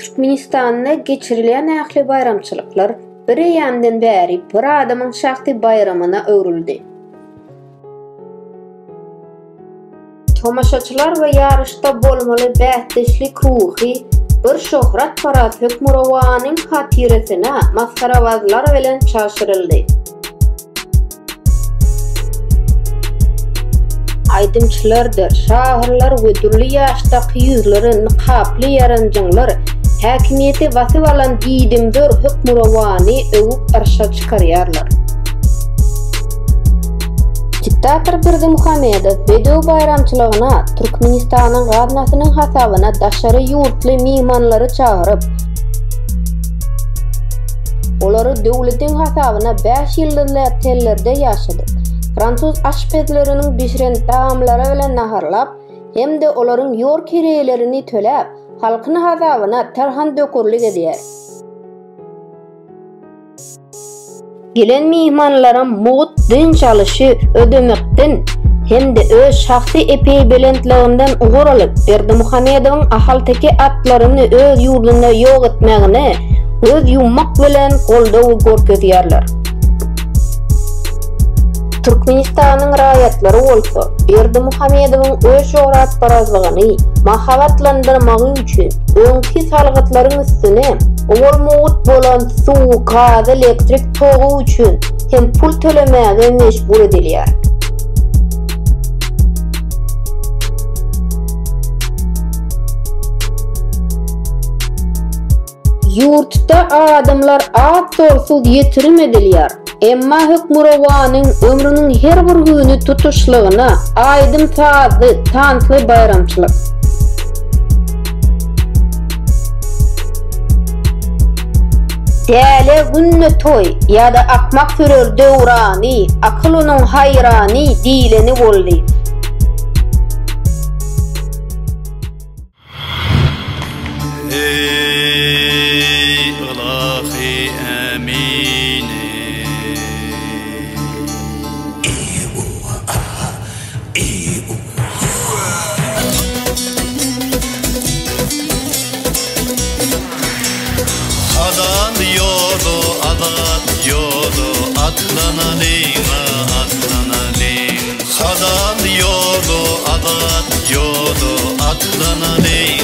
Türkmenistanda geçirilýän ähli baýramçylyklar bir eýýamdan bäri bir adamyň şahsy baýramyna öwrüldi. Tomaşaçylar we ýaryşda bolmaly bäsdeşlik ruhy bir şöhratparaz hökmürowanyň hatyrasyna masgarabazlar bilen çalşyryldy. Aýdymçylardyr şahyrlar we dürli ýaşdaky ýüzleri nykaply ýaranjaňlar häkimiýeti basyp alan diýdimzor hökmürowany öwüp arşa çykarýarlar. Diktator Berdimuhamedow Bedew baýramçylygyna Türkmenistanyň gaznasynyň hasabyna daşary ýurtly myhmanlary çagyryp, olary döwletiň hasabyna bäş ýyldyzly otellerde ýaşadyp, fransuz aşpezleriniň bişiren tagamlary bilen naharlap hem-de olaryň ýol kireýlerini töläp, halkyň hasabyna tarhan-dökürlik edýär. Gelen myhmanlara mugt dynç alyşy ödemekden hem-de öz şahsy epeýbelentliginden ugur alyp, Berdimuhamedowyň ahalteke atlaryny öz ýurdunda ýok etmegine göz ýummak bilen goldaw görkezýärler. Türkmenistanyň raýatlary bolsa Berdimuhamedowyň öz şöhratparazlygyny mahabatlandyrmagy üçin öňki salgytlaryň üstüne owal mugt bolan suw, gaz, elektrik togy üçin hem pul tölemäge mejbur edilýär. Ýurtda adamlar az-sorsuz ýitirim edilýär. Emma hökmürowanyň ömrüniň her bir güni tutuşlygyna aýdym-sazly, tansly baýramçylyk. Dälä günde toý ýa-da akmak sürer döwrany, akyl onuň haýrany diýleni boldy. Eý ylahy ämini. Halal ýola azat ýola atlanalyň-a atlanalyň. Halal ýola azat ýola atlanalyň.